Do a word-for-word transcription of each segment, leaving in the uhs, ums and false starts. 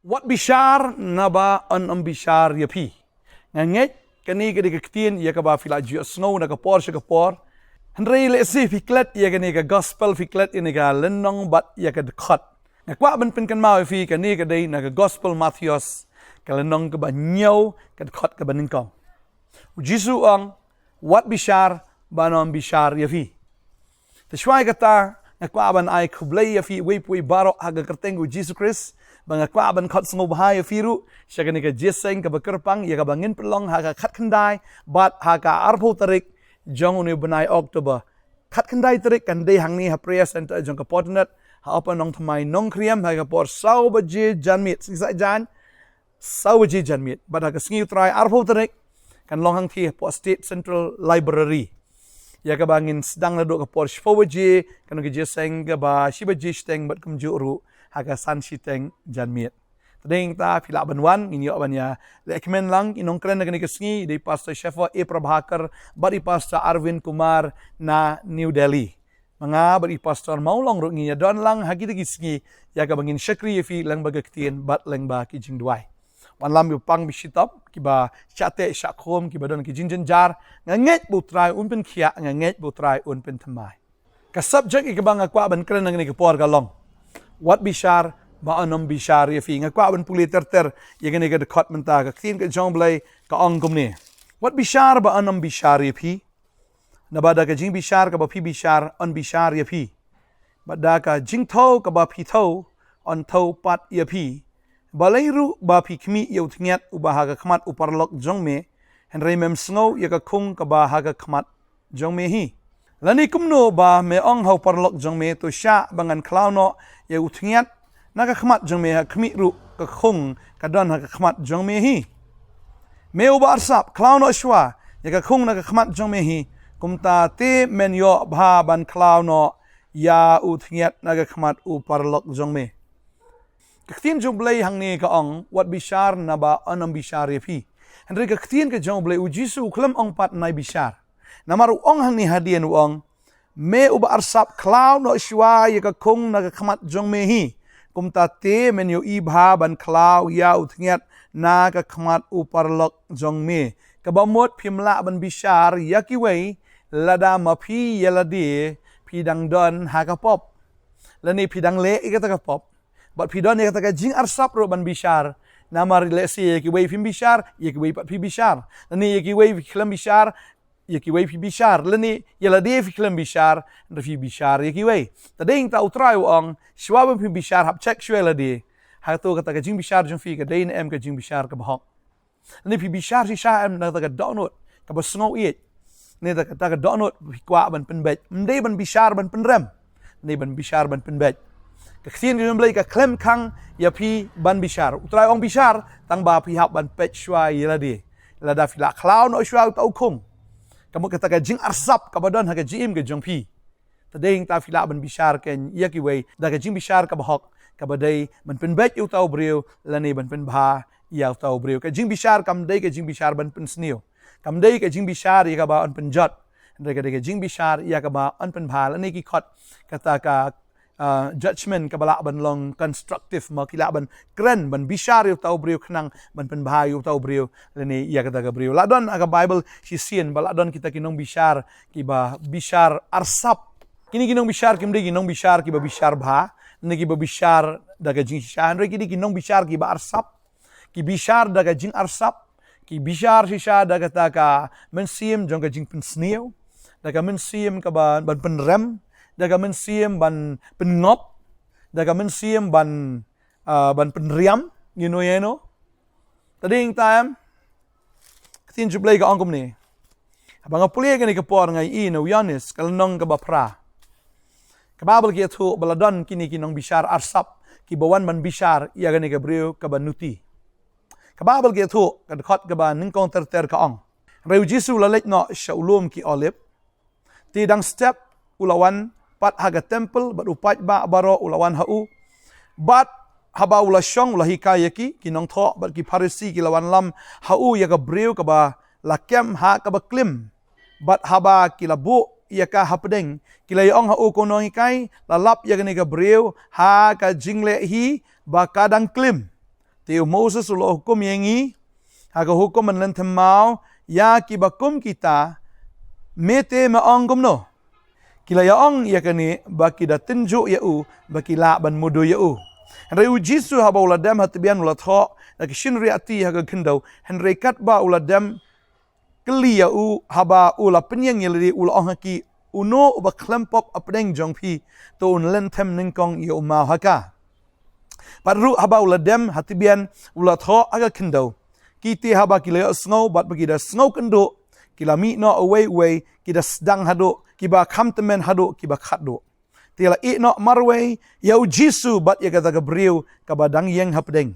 Wat bishar naba yn ym bishar ïa phi. Nga ngeit kane ka dei ka ktien ïa kaba phi la ju sngew na ka por sha ka por. Hynrei lehse phi klet ïa kane ka gospel, phi klet ïa kane ka lynnong bad ïa ka dkhot. Nga kwah ban pynkynmaw ïa phi kane ka dei na ka gospel Mathaios, ka lynnong kaba hynñiew, ka dkhot kaba nyngkong. U Jisu u ong, wat bishar ba yn ym bishar ïa phi. Te shuwa ïa kata, nga kwah ban ai khublei ïa phi uwei pa uwei baroh ha ka kyrteng u Jisu Khrist, ba nga kwah ban khot sngewbha ïa phi ruh sha kane ka jingïaseng kaba kyrpang ïa kaba ngin pynlong ha ka khatkhyndai bad ha ka arphew tarik jong une u bnai October. Khatkhyndai tarik kan dei hangne ha Prayer Center jong ka Fortinet, ha Upper Nongthymmai Nongkriem, ha ka por saw baje janmiet, sngi Saitjaiñ, saw baje janmiet. Bad ha ka sngi U Trai arphew tarik kan long hangthie hapoh State Central Library. Ïa kaba ngin sdang naduh ka por shiphew baje, kan long ka jingïaseng kaba shi baje shiteng bad kumjuh ruh ha ka san shiteng janmiet. Te dei ïa kata phi lah ban wan, ngin ïoh ban ïalehkmen lang. I nongkren ha kane ka sngi i dei i Pastor Shefa A Prabhakar bad i Pastor Arvind Kumar na New Delhi. Ma nga bad i Pastor Mawlong ruh ngin ïadon lang ha kita ki sngi ïa kaba ngin shakri ïa phi lyngba ka ktien bad lyngba ki jingduwai. Wanlam ïa u pang bishitop, kiba shah teh shah khum, kiba don ki jingjynjar. Nga ngeit ba U Trai un pynkhiah, nga ngeit ba U Trai un pynthymmai. Ka subject ïa kaba nga kwah ban kren ha kane ka por ka long, wat bishar ba yn ym bishar ïa phi. Nga kwah ban pule ter ter ïa kane ka dkhot mynta. Ka ktien ka jong U Blei ka ong kumne: Wat bishar ba yn ym bishar ïa phi, naba da ka jingbishar kaba phi bishar yn bishar ïa phi, bad da ka jingthew kaba phi thew yn thew pat ïa phi. Balei ruh ba phi khmih ïa u thñiat uba ha ka khmat u paralok jong me, hynrei mem sngew ïa ka khung kaba ha ka khmat jong me hi? Lane kumno ba me ong ha u paralok jong me, to shah ba ngan khlaw noh ïa u thñiat na ka khmat jong me, ha khmih ruh ka khung ka don ha ka khmat jong me hi? Me uba arsap, khlaw noh shuwa ïa ka khung na ka khmat jong me hi, kumta te men ïoh bha ban khlaw noh ïa u thñiat na ka khmat u paralok jong me. Ka ktien jong U Blei hangne ka ong, wat bishar naba yn ym bishar ïa phi. Hynrei ka ktien ka jong U Blei, u Jisu u khlem ong pat nai bishar. Namar u ong hangne hadien, u ong, me uba arsap, khlaw noh shuwa ïa ka khung na ka khmat jong me hi, kumta te men ïohi bha ban khlaw ïa u thñiat na ka khmat u paralok jong me. Kaba mut phim lah ban bishar ïa kiwei lada ma phi ïa lade phi dang don ha ka pop, lane phi dang leh ïa kata ka pop, bad phi don ïa kata ka jingarsap ruh ban bishar. Namar lehse ïa kiwei phim bishar, ïa kiwei pat phi bishar. Lane ïa kiwei phi khlem bishar, ïa kiwei phi bishar. Lane ïa lade phi khlem bishar, hynrei phi bishar ïa kiwei. Te dei ïa kata U Trai u ong, shuwa ba phi bishar, hap check shuwa ïa lade. Hato kata ka jingbishar jong phi ka dei ne em ka jingbishar kaba hok? Lane phi bishar shisha em na kata ka dohnud kaba sngewieit, ne kata ka dohnud phi kwah ban pynbeit? Ym dei ban bishar ban pynrem, ne ban bishar ban pynbeit. Ka ktien ka jong U Blei ka khlem khang ïa phi ban bishar. U Trai ong bishar, tang ba phi hap ban peit shuwa ïa lade, lada phi lah khlaw noh shuwa uta u khung. Ka mut kata ka jingarsap kaba don ha ka jingim ka jong phi. Te dei ïa kata phi lah ban bishar kein ïa kiwei da ka jingbishar kaba hok, kaba dei ban pynbeit ïa uta u briew lane ban pynbha ïa uta u briew. Ka jingbishar kam dei ka jingbishar ban pynsniew. Kam dei ka jingbishar ïa kaba yn pynjot. Hynrei ka dei ka jingbishar ïa kaba yn pynbha. Lane ki khot kata ka, ah, judgment kaba lah ban long constructive, ma ki lah ban kren, ban bishar ïa uta u briew khnang ban pynbha ïa uta u briew lane ïa kata ka briew. La don ha ka Baibl shisien ba la don kita ki nongbishar kiba bishar arsap. Kine ki nongbishar kim dei ki nongbishar kiba bishar bha, ne kiba bishar da ka jingshisha, hynrei ki dei ki nongbishar kiba arsap. Ki bishar da ka jingarsap, ki bishar shisha da kata ka mynsiem jong ka jingpynsniew, da ka mynsiem kaba ban pynrem, da ka mynsiem ban pynngop, da ka mynsiem ban, ah, ban pynriam, you know, you know. Te dei ïa kata em, ka ktien jong U Blei ka ong kumne. Haba nga pule kane ka por nga ïohi na u Ïoannis ka lynnong kaba phra. Ka Baibl ka ïathuh ba la don kine ki nongbishar arsap kiba wan ban bishar ïa kane ka briew kaba nuti. Ka Baibl ka ïathuh, ka dkhot kaba nyngkong ter ter ka ong: Hynrei u Jisu u la leit noh sha u lum ki Olib. Te dang step u la wan pat ha ka templ, bad u paidbah baroh u la wan ha u. Bad haba u la shong u la hikai ïa ki, ki nongthoh bad ki Pharisi ki la wanlam ha u ïa ka briew kaba la kem ha kaba klim. Bad haba ki la buh ïa ka hapdeng, ki la ïa ong ha u, Ko Nonghikai, la lap ïa kane ka briew ha ka jingleh hi ba ka dang klim. Te u Moses u la hukum ïa ngi ha ka hukum ban lynthem maw ïa kiba kum kita, me te me ong kumno? Ki la ïa ong ïa kane ba ki da tynjuh ïa u, ba ki lah ban mudui ïa u. Hynrei u Jisu haba u la dem ha tbian u la thoh da ka shynriahti ha ka khyndew, hynrei katba u la dem kylli ïa u, haba u la pynïeng ïa lade, u la ong ha ki, uno uba khlem pop hapdeng jong phi, to un lynthem nyngkong ïa u maw ha ka. Bad ruh haba u la dem ha tbian u la thoh ha ka khyndew, ki te haba ki la ïohsngew bad ba ki da sngewkynduh, ki la mih noh uwei uwei, ki da sdang haduh kiba kham tymmen haduh kiba khatduh. Te la ïeh noh marwei ïa u Jisu bad ïa kata ka briew kaba dang ïeng hapdeng.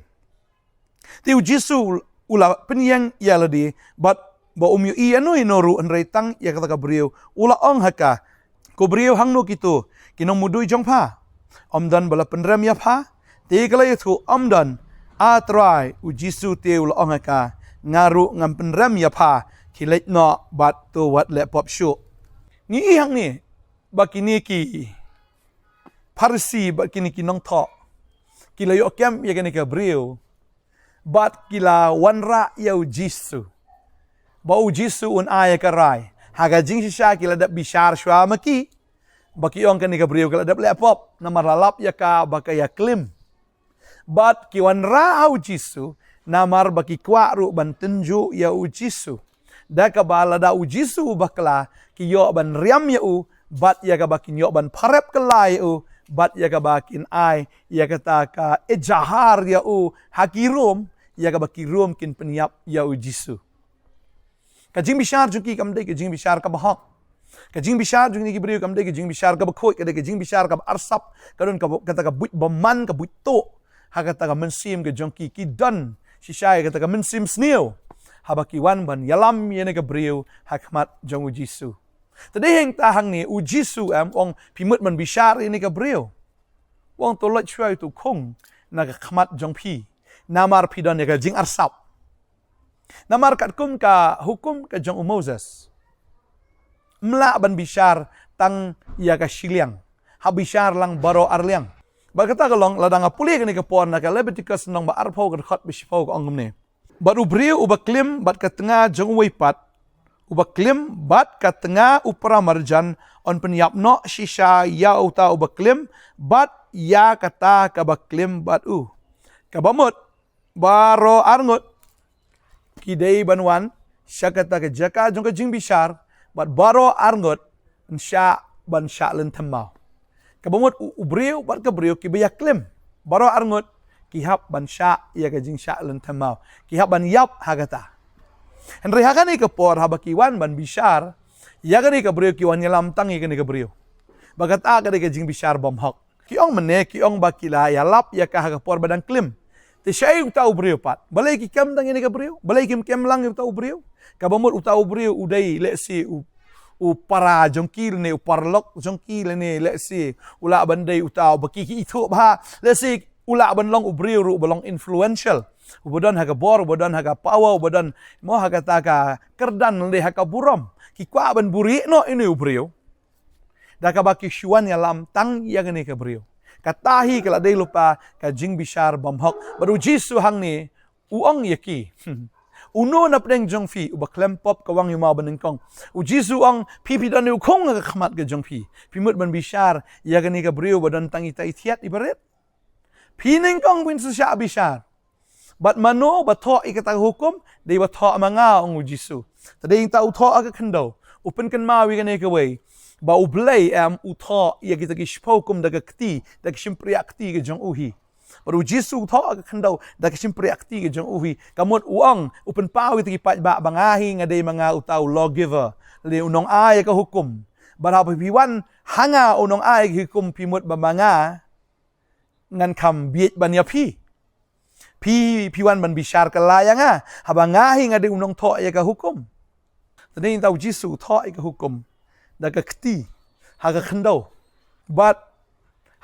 Te u Jisu u la pynïeng ïa lade, bad ba um ïohi ïa no ïa no ruh hynrei tang ïa kata ka briew, u la ong ha ka, ko briew, hangno kito ki nongmudui jong pha? Ym don ba la pynrem ïa pha? Te ka la ïathuh, ym don. A Trai, u Jisu te u la ong ha ka, nga ruh ngam pynrem ïa pha, khie leit noh bad to wat leh pop shuh. Ngi ïohi hangne ba kine ki Pharisi bad kine ki nongthoh ki la ïoh kem ïa kane ka briew bad ki la wanrah ïa u Jisu ba u Jisu un ai ïa ka rai. Ha ka jingshisha ki la dep bishar shuwa ma ki ba ki ong kane ka briew ka la dep leh pop namar la lap ïa ka ba ka ïa klim. Bad ki wanrah ha u Jisu namar ba ki kwah ruh ban tynjuh ïa u Jisu. Da kaba lada u Jisu u bakla, ki ïoh ban riam ïa u, bad ïa kaba kin ïoh ban pharep kylla ïa u, bad ïa kaba kin ai ïa kata ka ejahar ïa u ha ki Rom, ïa kaba ki Rom kin pynïap ïa u Jisu. Ka jingbishar jong ki kam dei ka jingbishar kaba hok. Ka jingbishar jong kine ki briew kam dei ka jingbishar kaba khuid, ka dei ka jingbishar kaba arsap, ka don kaba, kata ka buit bymman, ka buit tuh ha kata ka mynsiem ka jong ki. Ki don shisha ïa kata ka mynsiem sniew haba ki wan ban ïalam ïa kane ka briew ha khmat jong u Jisu. Te dei hangta hangne u Jisu em u ong, phi mut ban bishar ïa kane ka briew? U ong, to leit shuwa ïa uto u khung na ka khmat jong phi, namar phi don ïa ka jingarsap. Namar katkum ka hukum ka jong u Moses, ym lah ban bishar tang ïa ka shiliang, hap bishar lang baroh arliang. Bad kata ka long, lada nga pule kane ka por na ka Leviticus lynnong ba arphew, ka dkhot ba shiphew, ka ong kumne: Bad u briew uba klim bad ka tnga jong uwei pat, uba klim bad ka tnga u paramarjan, yn pynïap noh shisha ïa uta uba klim bad ïa kata kaba klim bad u. Kaba mut baroh arngut ki dei ban wan sha kata ka jaka jong ka jingbishar, bad baroh arngut yn shah ban shah lynthem maw. Kaba mut u, u briew bad ka briew kiba ïa klim, baroh arngut ki hap ban shah ïa ka jingshah lynthem maw, ki hap ban ïap ha kata. Hynrei ha kane ka por haba ki wan ban bishar ïa kane ka briew, ki wan ïalam tang ïa kane ka briew. Ba kata ka dei ka jingbishar bymhok. Ki ong mynne, ki ong ba ki la ïalap ïa ka ha ka por ba dang klim. Te shaei uta u briew pat? Balei ki kem tang ïa kane ka briew? Balei kim kem lang ïa uta u briew? Kaba mut uta u briew u dei, let's say, u, u para jong ki lane u paralok jong ki lane, let's say, u lah ban dei uta uba ki, ki ithuh bha. Let's say u lah ban long u briew ruh uba long influential, uba don ha ka bor, uba don ha ka power, uba don mo ha kata ka kyrdan lane ha ka burom. Ki kwah ban buhrieh noh ïa une u briew da kaba ki shu wan ïalam tang ïa kane ka briew. Kata hi ka la dei lypa ka jingbishar bymhok. Bad u Jisu hangne u ong ïa ki, uno napdeng jong phi uba khlem pop ka wang ïa u maw banyngkong. U Jisu u ong, phi, phi don ïa u khung ha ka khmat ka jong phi, phi mut ban bishar ïa kane ka briew ba don tang ita i thiat iba rit? Phi nyngkong phin sa shah bishar. Bad mano ba thoh ïa kata ka hukum? Dei ba thoh ma nga, ong u Jisu. Te dei hangta u thoh ha ka khyndew, u pynkynmaw ïa kane kawei, ba U Blei em u thoh ïa kita ki shiphew hukum da ka kti, da ka shympriah kti ka jong u hi. Bad u Jisu u thoh ha ka khyndew da ka shympriah kti ka jong u hi. Ka mut u ong, u pynpaw ïa kita ki paidbah ba nga hi nga dei ma nga uta u lawgiver, lane u nongai ïa ka hukum. Bad haba phi wan ha nga u nongai ïa ka hukum, phi mut ba ma nga ngan kham bieit ban ïa phi. Phi, phi wan ban bishar kylla ïa nga, haba nga hi nga dei u nongthoh ïa ka hukum. Te dei hangta u Jisu u thoh ïa ka hukum da ka kti ha ka khyndew. Bad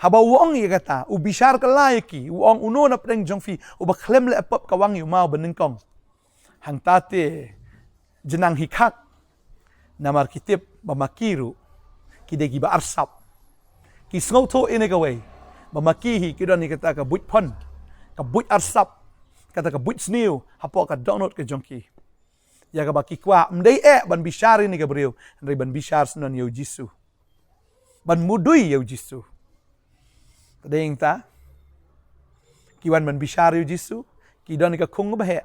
haba u ong ïa kata, u bishar kylla ïa ki, u ong, uno napdeng jong phi uba khlem leh pop ka wang ïa u maw banyngkong. Hangta te jingnang hi khak. Namar ki tip ba ma ki ruh ki dei kiba arsap. Ki sngewthuh ïa kane kawei, ba ma ki hi ki don ïa kata ka buit phon, ka buit arsap, kata ka buit sniew hapoh ka dohnud ka jong ki. Ïa kaba ki kwah ym dei eh ban bishar ïa kane ka briew, hynrei ban bishar syndon ïa u Jisu, ban mudui ïa u Jisu. Te dei nangta ki wan ban bishar ïa u Jisu, ki don ka khung ba heh.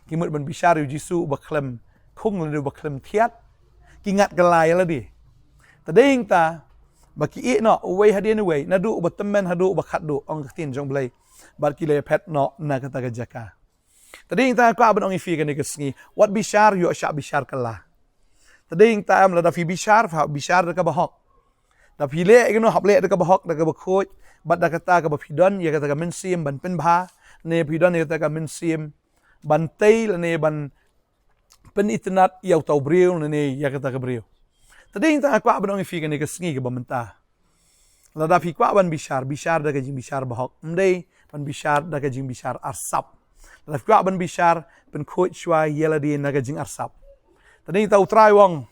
Ki mut ban bishar ïa u Jisu uba khlem khung lane uba khlem thiat. Ki ngat kylla ïa lade. Te dei nangta ba ki ïeh noh uwei hadien uwei, naduh uba tymmen haduh uba khatduh, ong ka ktien jong U Blei. Bad ki la ïaphet noh na kata ka jaka. Te dei nangta nga kwah ban ong ïa phi kane ka sngi, wat bishar, ïoh shah bishar kylla. Te dei nangta em, lada phi bishar, phi hap bishar da kaba hok. Da phi leh ïa kano, hap leh da kaba hok, da kaba khuid, bad da kata kaba phi don ïa kata ka mynsiem ban pynbha, ne phi don ïa kata ka mynsiem ban tei lane ban pynitynnad ïa uta u briew lane ïa kata ka briew. Te dei nangta nga kwah ban ong ïa phi kane ka sngi kaba mynta, lada phi kwah ban bishar, bishar da ka jingbishar ba hok, ym dei ban bishar da ka jingbishar arsap. Lada phi kwah ban bishar, pynkhuid shuwa ïa lade na ka jingarsap. Te dei nangta U Trai u ong,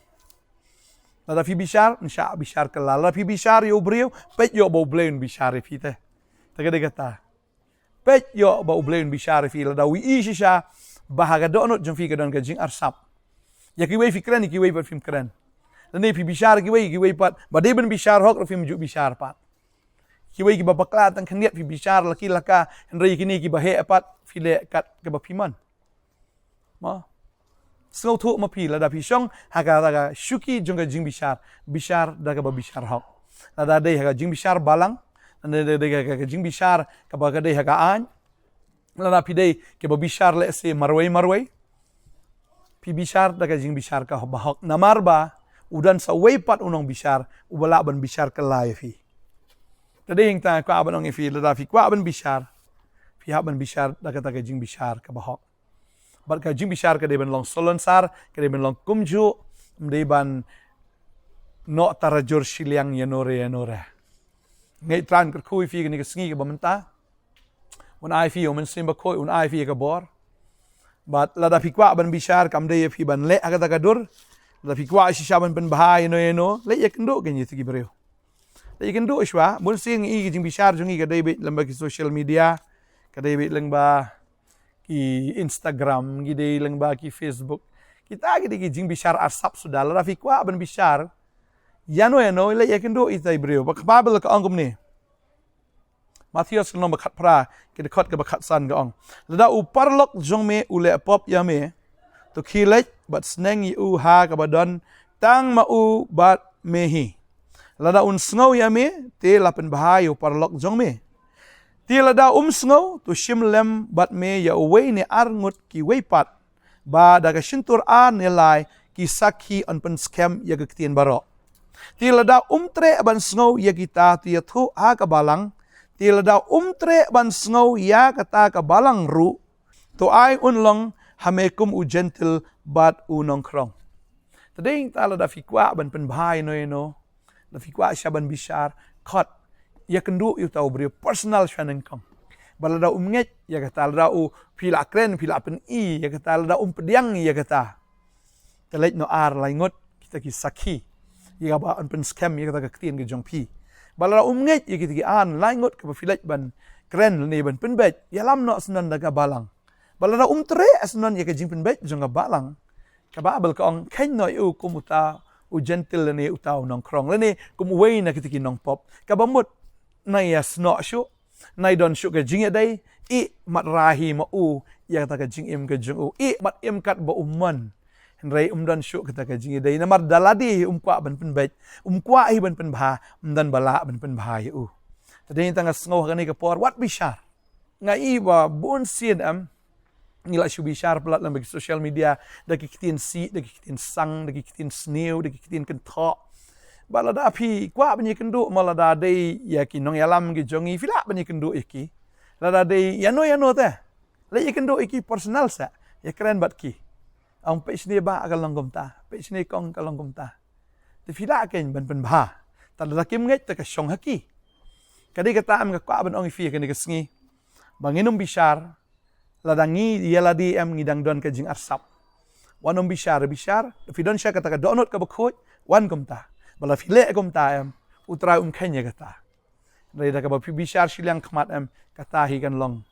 lada phi bishar, yn shah bishar kylla. Lada phi bishar ïa u briew, peit ïoh ba U Blei un bishar ïa phi te. Te ka dei kata. Peit ïoh ba U Blei un bishar ïa phi lada u ïohi shisha ba ha ka dohnud jong phi ka don ka jingarsap. Ïa kiwei phi kren, ïa kiwei pat phim kren. Lane phi bishar ïa kiwei, ïa kiwei pat ba dei ban bishar hok ruh phim ju bishar pat. Kiwei kiba bakla tang khyndiat phi bishar la ki la ka, hynrei kine kiba heh pat phi leh kat kaba phi mon. Mo. Sngewthuh ma phi, lada phi shong ha ka, ha ka shuki jong ka jingbishar, bishar da kaba bishar hok. Lada dei ha ka jingbishar balang, lada dei, dei ha ka, ka jingbishar kaba ka dei ha ka aiñ, lada phi dei kaba bishar lehse marwei marwei, phi bishar da ka jingbishar kaba hok. Namar ba u don sa uwei pat u nongbishar uba lah ban bishar kylla ïa phi. Te dei nangta nga kwah ban ong ïa phi, lada phi kwah ban bishar, phi hap ban bishar da kata ka jingbishar kaba hok. Bad ka jingbishar ka dei ban long salonsar, ka dei ban long kumjuh, ym dei ban noh tarajur shiliang ïano re ïano re. Nga trai kyrkhu ïa phi kane ka sngi kaba mynta, un ai ïa phi ïa u Mynsiem Bakhuid, un ai ïa phi ïa ka bor. Bad lada phi kwah ban bishar, kam dei ïa phi ban leh ha kata ka dur. Lada phi kwah shisha ban pynbha ïano ïano, leit ïakynduh kein ïa kita ki briew. Leit ïakynduh shuwa. Bun sien ngi i ki jingbishar jong ngi ka dei beit lyngba ki social media, ka dei beit lyngba ki Instagram, ki dei lyngba ki Facebook. Kita ki dei ki jingbishar arsap suda. Lada phi kwah ban bishar ïano ïano, leit ïakynduh ïa ita i briew. Ba ka Baibl ka ong kumne. Mathaios ka lynnong ba khatphra, ka dkhot kaba khatsan ka ong, lada u paralok jong me u leh pop ïa me, to khie leit bad sneng ïa u ha kaba don tang ma u bad me hi. Lada un sngew ïa me, te la pynbha ïa u paralok jong me. Te lada um sngew, to shim lem bad me ïa uwei ne ar ngut kiwei pat, ba da ka shyntur ar ne lai ki sakhi yn pynskhem ïa ka ktien baroh. Te lada um treh ban sngew ïa kita, to ïathuh ha ka balang. Te lada um treh ban sngew ïa kata ka balang ruh, to ai un long ha me kum u jentil bad u nongkhrong. Te dei nangta lada phi kwah ban pynbha ïano ïano, lada phi kwah shisha ban bishar, khot, ïakynduh ïa uta u briew personal shuwa nyngkong. Bad lada um ngeit ïa kata, lada u, phi la kren, phi la pyni ïa kata, lada um pdiang ïa kata, te leit noh ar lai ngut kita ki sakhi ïa kaba yn pynskhem ïa kata ka ktien ka jong phi. Bad lada um ngeit ïa kita ki ar lai ngut kaba phi leit ban kren lane ban pynbeit, ïalam noh syndon da ka balang. Bad lada um treh syndon ïa ka jingpynbeit jong ka balang, ka Baibl ka ong, kheiñ noh ïa u kum uta u jentil lane uta u nongkhrong lane kum uwei na kita ki nongpop. Kaba mut, nai ïasnoh shuh, nai don shuh ka jingïadei, i mat ra hi ma u ïa kata ka jingim ka jong u, i mat im katba u mon. Hynrei um don shuh kata ka jingïadei namar da lade hi um kwah ban pynbeit, um kwah hi ban pynbha, um don ba lah ban pynbha ïa u. Te dei tang nga sngew ha kane ka por, wat bishar. Nga i ba bun sien em, ngi la shu bishar palat lyngba ki social media da ki ktien sih, da ki ktien sang, da ki ktien sniew, da ki ktien kynthoh. Bad lada phi kwah ban ïakynduh, ma lada dei ïa ki nongïalam ki jong ngi, phi lah ban ïakynduh ïa ki. Lada dei ïano ïano te, leit ïakynduh ïa ki personal sa, ïakren bad ki. Ong peit shane bah ka long kumta, peit shane kong ka long kumta. Te phi lah kein ban pynbha. Te lada kim ngeit te ka shong ha ki. Ka dei kata em nga kwah ban ong ïa phi ha kane ka sngi, ba ngin ym bishar lada ngi ïa lade em ngi dang don ka jingarsap. Wat nym bishar, bishar, phi don sha kata ka dohnud kaba khuid, wan kumta. Bad lada phi leh kumta em, U Trai um kheiñ ïa kata. Hynrei da kaba phi bishar shiliang khmat em, kata hi kan long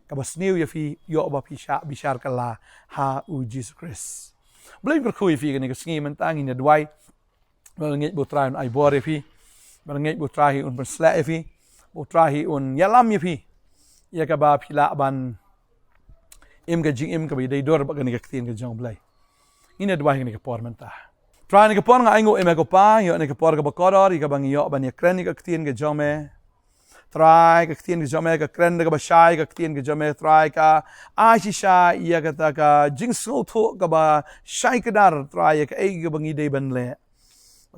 kaba sniew ïa phi, ïoh ba phi shah bishar kylla ha u Jisu Khrist. Blei un kyrkhu ïa phi kane ka sngi mynta. Ngin ïa duwai. Ba ngeit ba U Trai un ai bor ïa phi. Ba ngeit ba U Trai hi un pynshlur ïa phi. Ba U Trai hi un ïalam ïa phi. Ïa kaba phi lah ban im ka jingim kaba ïadei dur bad kane ka ktien ka jong U Blei. Ngin ïa duwai kane ka por mynta. Trai, kane ka por nga ainguh ïa me ko Pa, ïa kane ka por kaba kordor, ïa kaba ngi ïoh ban ïakren ïa ka ktien ka jong me. Trai, ka ktien ka jong me ka kren da kaba shai, ka ktien ka jong me, Trai, ka ai shisha ïa kata ka jingsngewthuh kaba shai kdar, Trai, ïa kaei kaba ngi dei ban leh.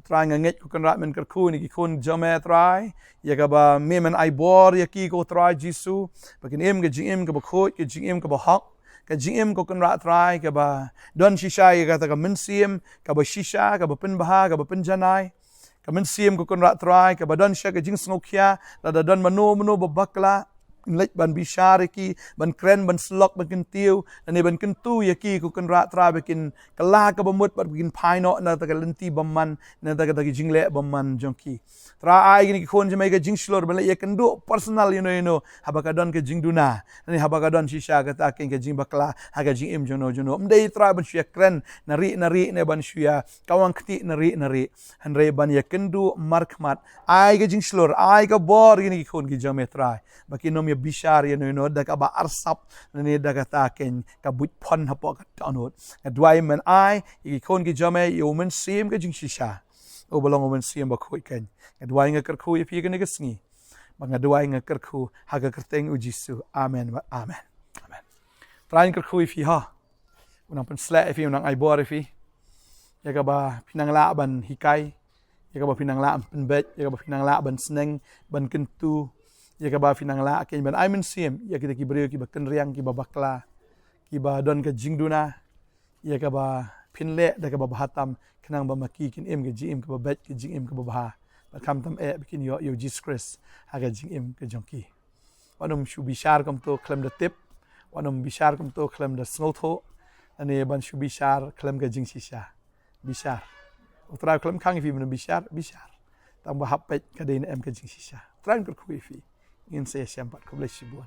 Trai, nga ngeit ko Kynrad men kyrkhu ïa ki khun jong me, Trai, ïa kaba me men ai bor ïa ki ko Trai Jisu, ba kin im ka jingim kaba khuid, ka jingim kaba hok, ka jingim ko Kynrad Trai kaba don shisha ïa kata ka mynsiem kaba shisha, kaba pynbha, kaba pynjanai. Ka mynsiem ko Kynrad Trai kaba don shisha ka jingsngewkhia, lada don mano mano ba bakla, leit ban bishar ïa ki, ban kren, ban syllok, ban kyntiew, lane ban kyntu ïa ki ko Kynrad Trai ba kin kylla kaba mut bad ba kin phai noh na kata ka lynti bymman, na kata ka jingleh bymman jong ki. Trai, ai kine ki khun jong me ka jingshlur ban leit ïakynduh personal ïano ïano haba ka don ka jingduna, lane haba ka don shisha kata ka jingbakla ha ka jingim jong no jong no. Ym dei Trai ban shu ïakren na rieh na rieh ne ban shu ïakawang ktieh na rieh na rieh. Hynrei ban ïakynduh markhmat. Ai ka jingshlur, ai ka bor ïa kine ki khun ki jong me Trai, ba kin ym ïabishar ïano ïano da kaba arsap, lane da kata ka buit phon hapoh ka dohnud. Nga duwai men ai ïa ki khun ki jong me ïa u Mynsiem ka jingshisha, uba long u Mynsiem Bakhuid keiñ. Nga duwai, nga kyrkhu ïa phi kane ka sngi. Ba nga duwai, nga kyrkhu ha ka kyrteng u Jisu. Amen. Amen. Amen. Trai, kyrkhu ïa phi ha. Un nang pynshlur ïa phi, un nang ai bor ïa phi. Ïa kaba phi nang lah ban hikai, ïa kaba phi nang lah ban pynbeit, ïa kaba phi nang lah ban sneng, ban kyntu, ïa kaba phi nang lah keiñ ban ai mynsiem ïa kita ki briew kiba kynriang, kiba bakla, kiba don ka jingduna, ïa kaba phin leh da kaba bha tam, khnang ba ma ki kin im ka jingim kaba beit, ka jingim kaba bha. Bad khamtam eh ba kin ïoh ïa u Jisu Khrist ha ka jingim ka jong ki. Wat nym shu bishar kumto khlem da tip, wat nym bishar kumto khlem da sngewthuh, lane ban shu bishar khlem ka jingshisha. Bishar. U Trai u khlem khang ïa phi ban bishar, bishar. Tang ba hap peit ka dei ne em ka jingshisha. Trai, kyrkhu ïa phi. Ngin sa ïashem pat, khublei shibun.